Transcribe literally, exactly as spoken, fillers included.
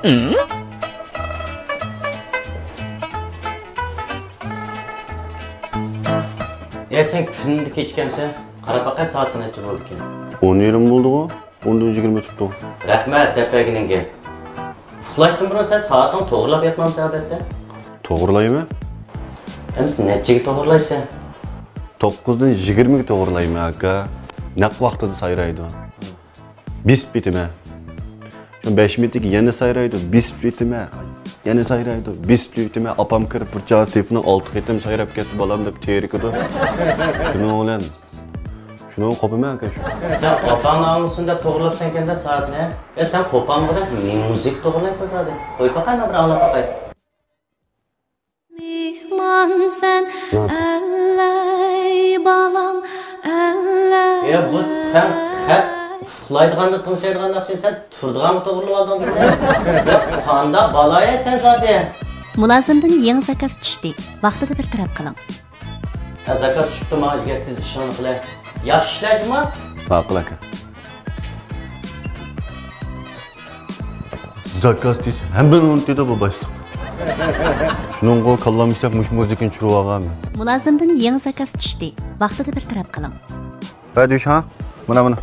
ئە، سەن كۈندە كېچىكەمسەن؟ قاراپ باقاي، سائەتكە نەچچە بولدىكىن؟ ئون يېرىم بولدىغۇ. ئوندىن يىگىرمە ئۆتۈپتۇ. رەھمەت، دەپ بەرگىنىڭگە. ئۇخلاشتىن بۇرۇن سەن سائىتىڭنى توغرىلاپ ياتمامسەن ئادەتتە؟ توغرىلايمەن. ئەمىسە نەچچىگە توغرىلايسەن؟ توققۇزدىن يىگىرمىگە توغرىلايمەن، ئاكا. نەق ۋاقتىدا سايرايدۇ. بېسىپ كېتىمەن. شۇ بەش مىنۇتتىن كېيىن يەنە سايرايدۇ، بېسىپ كېتىمەن. يەنە سايرايدۇ، بېسىپ كېتىمەن. ئاپام كىرىپ بىر چاغ تېلېفوننىڭ ئالتە قېتىم سايراپ كەتتى، بالام، دەپ تېرىكىدۇ. شۇنىڭ بىلەن شۇنىڭغا قوپىمەن، ئاكا، شۇ. سەن ئاپاڭنى ئاڭلىسۇن دەپ توغرىلاپسەنكەن-دە سائەتنى. ئە، سەن قوپالمىغۇدەك مۇزىكا توغرىلايسەن زادى. قويۇپ باقاي، مەن بىر ئاڭلاپ باقاي. مېھمانسەن، ئەللەي بالام، ئەللەي. ئە، بۇ سەن خەپ ئۇخلايدىغاندا تىڭشايدىغان ناخشىنى سەن تۇرىدىغانغا توغرىلىۋالدىڭ دېگىنە. يا، قانداق بالا يا سەن زادى؟ مۇلازىمدىن يېڭى زاكاز چۈشتى. ۋاقتىدا بىر تەرەپ قىلىڭ. ھە، زاكاز چۈشۈپتۇ، ماڭا ئۆزگەر، تېز ئىشىڭنى قىلە. ياخشى ئىشلە جۇمۇ. ماقۇل، ئاكا. زاكاز دېسە ھەممىنى ئۇنتۇيدۇ بۇ باشلىق. شۇنىڭغا كاللام ئىشلەپ مۇشۇ مۇزىكىنى چۈشۈرۈۋالغان. مۇلازىمدىن يېڭى زاكاز چۈشتى. ۋاقتىدا بىر تەرەپ قىلىڭ. ھە، دۈش، ھا؟ مانا، مانا.